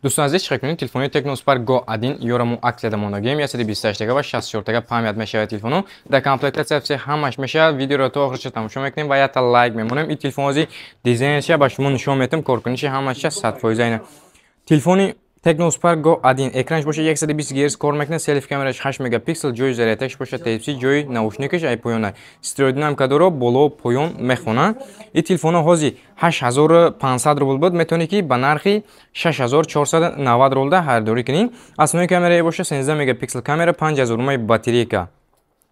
Дӯстон азиз, чӣ кунед? Телефони Tecno Spark Go 1 ёра мо аксияда мондагием, 128 га ва 64 га память мешавад телефону. Дар комплектация все ҳамаш мешавад. Видеоро то охирша тамошо мекунем ва якта лайк мемонем. Ин телефон ози дизайнша ба шумо нишон метам, коркуниши ҳамаша 100% ина. Телефони Tecno Spark Go 1 экранш боша 120 Гц кор мекунад, селфи камераш 8 мегапиксел, ҷои зарядкаш боша Type-C, ҷои наушникаш ай поёна. Стереодинамика доро, боло поён мехона. Ин телефоно ҳози 8500 рубл буд, метавонӣ ки ба нархи 6490 рублда харидорӣ кунӣ. Основной камераи боша 13 мегапиксел камера, 5000 мАh батарейка.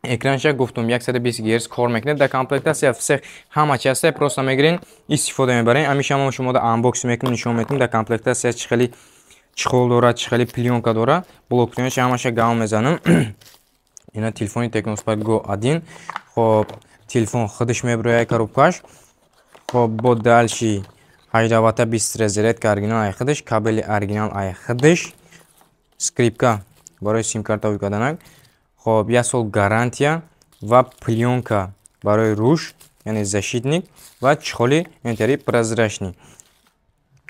Экранша гуфтум, 120 Гц кор мекунад. Дар комплектация всех ҳама чи ҳаста, просто мегирен, истифода мебарен. Ҳамиша мо шумо да unboxing мекунем, нишон метем, дар комплектация чӣ хели чехол дорад, чӣ хели плёнка дорад, блокчейнаш ҳамаша гав мезанам. Ина телефони Tecno Spark Go 1. Хоб, телефон худаш мебирояд, коробкаш. Хоб, бо дальше 18 ватта быстрая зарядка оригинал ай худаш, кабели оригинал ай худаш, скрепка барои симкарта ӯй карданак. Хоб, як сол гарантия ва плёнка барои рӯш, яъне защитник, ва чехоли интери прозрачный.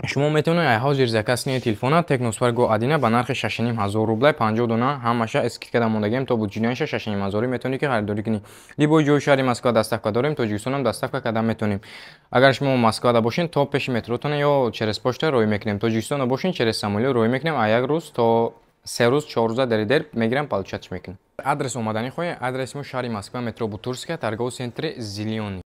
Шумо метавонед ай ҳозир заказ кунед телефона Tecno Spark Go 1 ба нархи 6500 рубля, 50 дона ҳамаша скидка да мондагием, то буҷинаша 6500 метавонед ки харидорӣ кунед. Любой ҷои шаҳри Москва доставка дорем, Тоҷикистонам доставка карда метавонем. Агар шумо Москвада бошед, то пеши метротона ё через почта роҳӣ мекунем. Тоҷикистонда бошед, через самолёт роҳӣ мекунем, а як рӯз то 3 рӯз, 4 рӯза дари дер мегирам, получать мекунем. Адрес омаданӣ хоҳед, адреси мо шаҳри Москва, метро Бутырская, торговый центри Зелёный.